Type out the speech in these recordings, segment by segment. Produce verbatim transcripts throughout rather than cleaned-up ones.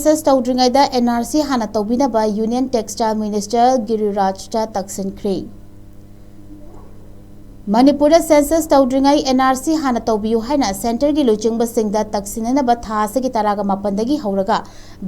Census ꯇꯧꯗ꯭ꯔꯤꯉꯩꯗ N R ꯁꯤ ꯍꯥꯟꯅ ꯇꯧꯕꯤꯅꯕ ꯌꯨꯅꯤꯌꯟ ꯇꯦꯛꯁꯇꯥꯏꯜ ꯃꯤꯅꯤꯁꯇꯔ ꯒꯤꯔꯤꯔꯥꯖꯇ ꯇꯛꯁꯤꯟꯈ꯭ꯔꯤ꯫ ꯃꯅꯤꯄꯨꯔꯗ ꯁꯦꯟꯁꯁ ꯇꯧꯗ꯭ꯔꯤꯉꯩ ꯑꯦꯟ ꯑꯥꯔ ꯁꯤ ꯍꯥꯟꯅ ꯇꯧꯕꯤꯌꯨ ꯍꯥꯏꯅ ꯁꯦꯟꯇꯔꯒꯤ ꯂꯨꯆꯤꯡꯕꯁꯤꯡꯗ ꯇꯛꯁꯤꯟꯅꯅꯕ ꯊꯥ ꯑꯁꯤꯒꯤ ꯇꯔꯥꯒ ꯃꯥꯄꯟꯗꯒꯤ ꯍꯧꯔꯒ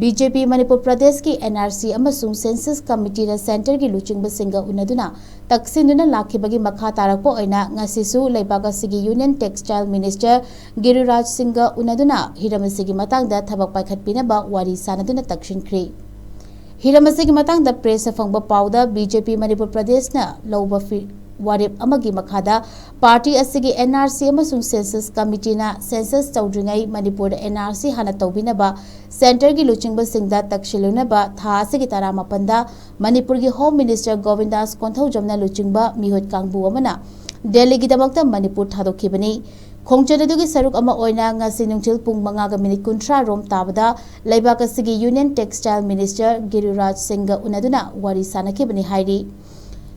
ꯕꯤ ꯖꯦ ꯄꯤ ꯃꯅꯤꯄꯨꯔ ꯄ꯭ꯔꯗꯦꯁꯀꯤ ꯑꯦꯟ ꯑꯥꯔ ꯁꯤ ꯑꯃꯁꯨꯡ ꯁꯦꯟꯁꯁ ꯀꯃꯤꯇꯤꯅ ꯁꯦꯟꯇꯔꯒꯤ ꯂꯨꯆꯤꯡꯕꯁꯤꯡꯒ ꯎꯅꯗꯨꯅ ꯇꯛꯁꯤꯟꯗꯨꯅ ꯂꯥꯛꯈꯤꯕꯒꯤ ꯃꯈꯥ ꯇꯥꯔꯛꯄ ꯑꯣꯏꯅ ꯉꯁꯤꯁꯨ ꯂꯩꯕꯥꯛ ꯑꯁꯤꯒꯤ ꯌꯨꯅꯤꯌꯟ ꯇꯦꯛꯁꯇꯥꯏꯜ ꯃꯤꯅꯤꯁꯇꯔ ꯒꯤꯔꯤꯔꯥꯖ ꯁꯤꯡꯒ ꯎꯅꯗꯨꯅ ꯍꯤꯔꯝ ꯑꯁꯤꯒꯤ ꯃꯇꯥꯡꯗ ꯊꯕꯛ ꯄꯥꯏꯈꯠꯄꯤꯅꯕ ꯋꯥꯔꯤ ꯁꯥꯅꯗꯨꯅ ꯇꯛꯁꯤꯟꯈ꯭ꯔꯤ꯫ ꯍꯤꯔꯝ ꯑꯁꯤꯒꯤ ꯃꯇꯥꯡꯗ ꯄ꯭ꯔꯦꯁꯅ ꯐꯪꯕ ꯄꯥꯎꯗ ꯕꯤ ꯖꯦ ꯄꯤ ꯃꯅꯤꯄꯨꯔ ꯄ꯭ꯔꯗꯦꯁꯅ ꯂꯧꯕ ꯐꯤ-, ꯋꯥꯔꯦꯞ ꯑꯃꯒꯤ ꯃꯈꯥꯗ ꯄꯥꯔꯇꯤ ꯑꯁꯤꯒꯤ ꯑꯦꯟ ꯑꯥꯔ ꯁꯤ ꯑꯃꯁꯨꯡ ꯁꯦꯟꯁꯁ ꯀꯃꯤꯇꯤꯅ ꯁꯦꯟꯁꯁ ꯇꯧꯗ꯭ꯔꯤꯉꯩ ꯃꯅꯤꯄꯨꯔꯗ ꯑꯦꯟ ꯑꯥꯔ ꯁꯤ ꯍꯥꯟꯅ ꯇꯧꯕꯤꯅꯕ ꯁꯦꯟꯇꯔꯒꯤ ꯂꯨꯆꯤꯡꯕꯁꯤꯡꯗ ꯇꯛꯁꯤꯜꯂꯨꯅꯕ ꯊꯥ ꯑꯁꯤꯒꯤ ꯇꯔꯥꯃꯥꯄꯟꯗ ꯃꯅꯤꯄꯨꯔꯒꯤ ꯍꯣꯝ ꯃꯤꯅꯤꯁꯇꯔ ꯒꯣꯕꯤꯟꯗꯥꯁ ꯀꯣꯟꯊꯧꯖꯝꯅ ꯂꯨꯆꯤꯡꯕ ꯃꯤꯍꯨꯠ ꯀꯥꯡꯕꯨ ꯑꯃꯅ ꯗꯦꯜꯂꯤꯒꯤꯗꯃꯛꯇ ꯃꯅꯤꯄꯨꯔ ꯊꯥꯗꯣꯛꯈꯤꯕꯅꯤ꯫ ꯈꯣꯡꯆꯠ ꯑꯗꯨꯒꯤ ꯁꯔꯨꯛ ꯑꯃ ꯑꯣꯏꯅ ꯉꯁꯤ ꯅꯨꯡꯊꯤꯜ ꯄꯨꯡ ꯃꯉꯥꯒ ꯃꯤꯅꯤꯠ ꯀꯨꯟꯊ꯭ꯔꯥ ꯔꯣꯝ ꯇꯥꯕꯗ ꯂꯩꯕꯥꯛ ꯑꯁꯤꯒꯤ ꯌꯨꯅꯤꯌꯟ ꯇꯦꯛꯁꯇꯥꯏꯜ ꯃꯤꯅꯤꯁꯇꯔ ꯒꯤꯔꯤꯔꯥꯖ ꯁꯤꯡꯒ ꯎꯅꯗꯨꯅ ꯋꯥꯔꯤ ꯁꯥꯅꯈꯤꯕꯅꯤ ꯍꯥꯏꯔꯤ꯫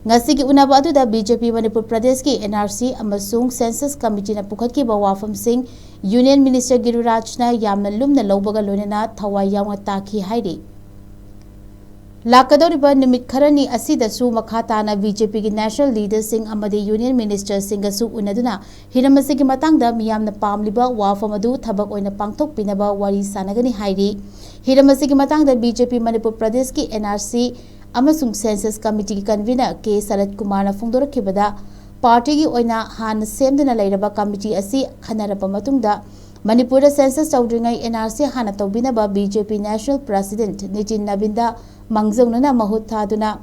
ꯉꯁꯤꯒꯤ ꯎꯅꯕ ꯑꯗꯨꯗ ꯕꯤ ꯖꯦ ꯄꯤ ꯃꯅꯤꯄꯨꯔ ꯄ꯭ꯔꯗꯦꯁꯀꯤ ꯑꯦꯟ ꯑꯥꯔ ꯁꯤ ꯑꯃꯁꯨꯡ ꯁꯦꯟꯁꯁ ꯀꯃꯤꯇꯤꯅ ꯄꯨꯈꯠꯈꯤꯕ ꯋꯥꯐꯝꯁꯤꯡ ꯌꯨꯅꯤꯌꯟ ꯃꯤꯅꯤꯁꯇꯔ ꯒꯤꯔꯤꯔꯥꯖꯅ ꯌꯥꯝꯅ ꯂꯨꯝꯅ ꯂꯧꯕꯒ ꯂꯣꯏꯅꯅ ꯊꯋꯥꯏ ꯌꯥꯎꯅ ꯇꯥꯈꯤ ꯍꯥꯏꯔꯤ꯫ ꯂꯥꯛꯀꯗꯧꯔꯤꯕ ꯅꯨꯃꯤꯠ ꯈꯔꯅꯤ ꯑꯁꯤꯗꯁꯨ ꯃꯈꯥ ꯇꯥꯅ ꯕꯤ ꯖꯦ ꯄꯤꯒꯤ ꯅꯦꯁꯅꯦꯜ ꯂꯤꯗꯔꯁꯤꯡ ꯑꯃꯗꯤ ꯌꯨꯅꯤꯌꯟ ꯃꯤꯅꯤꯁꯇꯔꯁꯤꯡꯒꯁꯨ ꯎꯅꯗꯨꯅ ꯍꯤꯔꯝ ꯑꯁꯤꯒꯤ ꯃꯇꯥꯡꯗ ꯃꯤꯌꯥꯝꯅ ꯄꯥꯝꯂꯤꯕ ꯋꯥꯐꯝ ꯑꯗꯨ ꯊꯕꯛ ꯑꯣꯏꯅ ꯄꯥꯡꯊꯣꯛꯄꯤꯅꯕ ꯋꯥꯔꯤ ꯁꯥꯅꯒꯅꯤ ꯍꯥꯏꯔꯤ꯫ ꯍꯤꯔꯝ ꯑꯁꯤꯒꯤ ꯃꯇꯥꯡꯗ ꯕꯤ ꯖꯦ ꯄꯤ ꯃꯅꯤꯄꯨꯔ ꯄ꯭ꯔꯗꯦꯁꯀꯤ ꯑꯦꯟ ꯑꯥꯔ ꯁꯤ ꯑꯃꯁꯨꯡ ꯁꯦꯟꯁꯁ ꯀꯃꯤꯇꯤꯒꯤ ꯀꯟꯚꯤꯅꯔ ꯀꯦ ꯁꯔꯠ ꯀꯨꯃꯥꯔꯅ ꯐꯣꯡꯗꯣꯔꯛꯈꯤꯕꯗ, ꯄꯥꯔꯇꯤꯒꯤ ꯑꯣꯏꯅ ꯍꯥꯟꯅ ꯁꯦꯝꯗꯨꯅ ꯂꯩꯔꯕ ꯀꯃꯤꯇꯤ ꯑꯁꯤ ꯈꯟꯅꯔꯕ ꯃꯇꯨꯡꯗ ꯃꯅꯤꯄꯨꯔꯗ ꯁꯦꯟꯁꯁ ꯇꯧꯗ꯭ꯔꯤꯉꯩ ꯑꯦꯟ ꯑꯥꯔ ꯁꯤ ꯍꯥꯟꯅ ꯇꯧꯕꯤꯅꯕ ꯕꯤ ꯖꯦ ꯄꯤ ꯅꯦꯁꯅꯦꯜ ꯄ꯭ꯔꯦꯁꯤꯗꯦꯟꯠ ꯅꯤꯇꯤꯟ ꯅꯕꯤꯟꯗ ꯃꯥꯡꯖꯧꯅꯅ ꯃꯍꯨꯠ ꯊꯥꯗꯨꯅ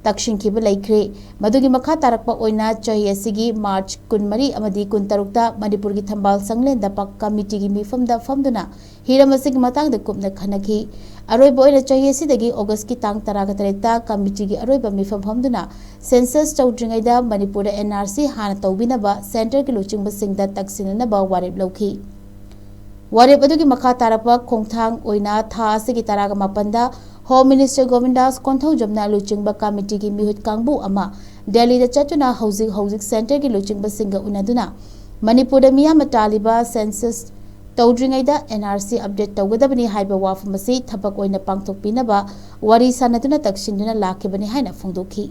ꯇꯛꯁꯤꯟꯈꯤꯕ ꯂꯩꯈ꯭ꯔꯦ꯫ ꯃꯗꯨꯒꯤ ꯃꯈꯥ ꯇꯥꯔꯛꯄ ꯑꯣꯏꯅ ꯆꯍꯤ ꯑꯁꯤꯒꯤ ꯃꯥꯔꯆ ꯀꯨꯟꯃꯔꯤ ꯑꯃꯗꯤ ꯀꯨꯟꯇꯔꯨꯛꯇ ꯃꯅꯤꯄꯨꯔꯒꯤ ꯊꯝꯕꯥꯜ ꯁꯪꯂꯦꯟꯗ ꯄꯥꯛ ꯀꯃꯤꯇꯤꯒꯤ ꯃꯤꯐꯝꯗ ꯐꯝꯗꯨꯅ ꯍꯤꯔꯝ ꯑꯁꯤꯒꯤ ꯃꯇꯥꯡꯗ ꯀꯨꯞꯅ ꯈꯟꯅꯈꯤ꯫ ꯑꯔꯣꯏꯕ ꯑꯣꯏꯅ ꯆꯍꯤ ꯑꯁꯤꯗꯒꯤ ꯑꯣꯒꯁꯀꯤ ꯇꯥꯡ ꯇꯔꯥꯒ ꯇꯔꯦꯠꯇ ꯀꯃꯤꯇꯤꯒꯤ ꯑꯔꯣꯏꯕ ꯃꯤꯐꯝ ꯐꯝꯗꯨꯅ ꯁꯦꯟꯁꯁ ꯇꯧꯗ꯭ꯔꯤꯉꯩꯗ ꯃꯅꯤꯄꯨꯔꯗ ꯑꯦꯟ ꯑꯥꯔ ꯁꯤ ꯍꯥꯟꯅ ꯇꯧꯕꯤꯅꯕ ꯁꯦꯟꯇꯔꯒꯤ ꯂꯨꯆꯤꯡꯕꯁꯤꯡꯗ ꯇꯛꯁꯤꯟꯅꯅꯕ ꯋꯥꯔꯦꯞ ꯂꯧꯈꯤ꯫ ꯋꯥꯔꯦꯞ ꯑꯗꯨꯒꯤ ꯃꯈꯥ ꯇꯥꯔꯛꯄ ꯈꯣꯡꯊꯥꯡ ꯑꯣꯏꯅ ꯊꯥ ꯑꯁꯤꯒꯤ ꯇꯔꯥꯒ ꯃꯥꯄꯟꯗ ꯍꯣꯝ ꯃꯤꯅꯤꯁꯇꯔ ꯒꯣꯕꯤꯟꯗꯥꯁ ꯀꯣꯟꯊꯧꯖꯝꯅ ꯂꯨꯆꯤꯡꯕ ꯀꯃꯤꯇꯤꯒꯤ ꯃꯤꯍꯨꯠ ꯀꯥꯡꯕꯨ ꯑꯃ ꯗꯦꯜꯂꯤꯗ ꯆꯠꯇꯨꯅ ꯍꯧꯖꯤꯛ ꯍꯧꯖꯤꯛ ꯁꯦꯟꯇꯔꯒꯤ ꯂꯨꯆꯤꯡꯕꯁꯤꯡꯒ ꯎꯅꯗꯨꯅ ꯃꯅꯤꯄꯨꯔꯗ ꯃꯤꯌꯥꯝꯅ ꯇꯥꯜꯂꯤꯕ ꯁꯦꯟꯁꯁ ꯇꯧꯗ꯭ꯔꯤꯉꯩꯗ ꯑꯦꯟ ꯑꯥꯔ ꯁꯤ ꯑꯞꯗꯦꯠ ꯇꯧꯒꯗꯕꯅꯤ ꯍꯥꯏꯕ ꯋꯥꯐꯝ ꯑꯁꯤ ꯊꯕꯛ ꯑꯣꯏꯅ ꯄꯥꯡꯊꯣꯛꯄꯤꯅꯕ ꯋꯥꯔꯤ ꯁꯥꯟꯅꯗꯨꯅ ꯇꯛꯁꯤꯟꯗꯨꯅ ꯂꯥꯛꯈꯤꯕꯅꯤ ꯍꯥꯏꯅ ꯐꯣꯡꯗꯣꯛꯈꯤ꯫